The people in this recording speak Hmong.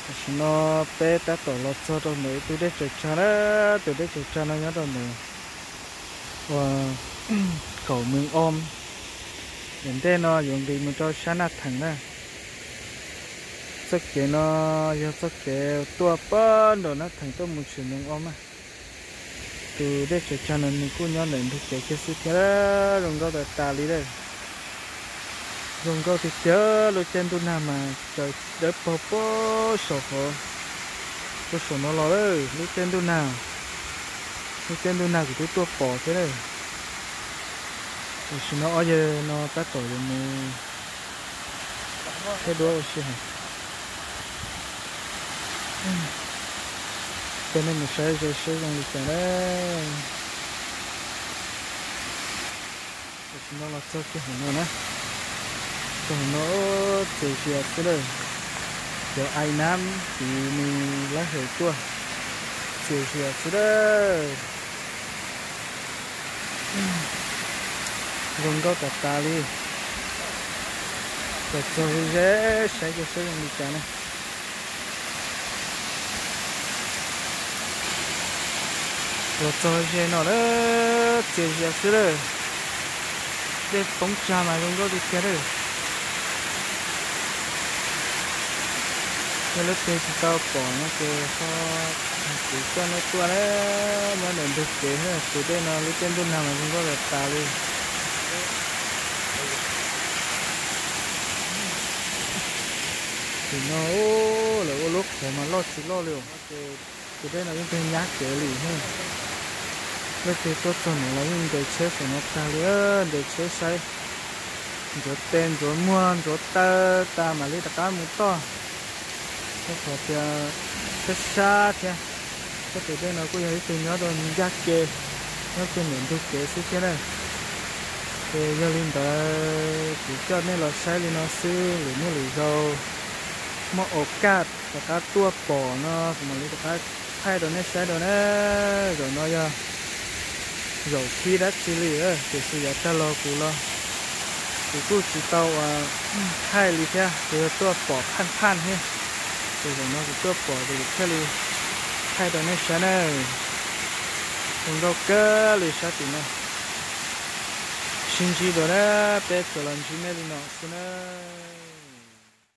Tam sim no peb tab tom los txog rau ntawm tus dej tsaws tsag na, tus dej tsaws tsag no nyob rau ntawm uas kaum Mees Om, daim ntej no yuav nqis mus rau sab Naj Theem na. Txoj kev no yog txoj kev tuaj pab nram Naj Theem tuaj mus tshwm Mees Om na. Tus dej tsaws tsag no nws kuj nyob ntawm ntug kev kiag xwb thiab, zoo nkauj tas tas li lawm. Zoo nkauj tiag tiag, lub caij ntuj nag mas tsaws dawb paug puag saum hov, puag saum no los lawm lub caij ntuj nag. Lub caij ntuj nag kuv twb tuaj pom thiab lawm. Tam sim no ob yawg no tab tom yuav mus thiab duab ua si heev. Coj nej mus saib ze seb zoo li cas na. Tam sim no los txog kiag hauv no na, txog hauv no txias zias xwb lawm. Cov ai nab tiv nws lab hem tuaj, txias zias xwb lawm. Zoo nkauj tas tas li. Los txog ze saib kiag seb zoo li cas na. Los txog ze no lawm, txias zias xwb lawm. Dej poob tsag mas zoo nkauj tiag tiag lawm. Yog leej twg tsis tau pom no ces ho kuv coj nej tuaj na, nyob ntawm ntug kev thiab tus dej no lub caij ntuj nag mas zoo nkauj tas tas li. Tim no lawv ua lub qhov mas loj tsis loj li os. Tus dej no yeej tiag nyab kev li thiab. Leej twg tuaj txog no los yeej nres tsheb saum no tag li, nres tsheb saib, ntxuav tes ntxuav muag ntxuav taw tas mam li rov qab mus toj. Rau qhov tias sab sab thiab, thiab tus dej no kuj yog ib tug nyob rau ncaj ke, nyob kiag ntawm ntug kev xwb thiab na. Ces yog li ntawd kuv coj nej los saib li no xwb, lwm hnub lwm zaus muaj ua kaj rov qab tuaj pom no kuv mam li rov qab thaij rau nej saib rau na. Zaum no yog zaum khib dab tsi li, tiam sis yav tag los kuv los kuv kuj tsis tau ua thaij li thiab, kuv yog tuaj pom phaj phaj thiab. Ces zaum no kuv tuaj pom ces kuv thiaj li thaij rau nej saib na. Zoo nkauj kawg li sab tim no. Sib ntsib dua na, peb tsuas los ntsib nej li no xwb na.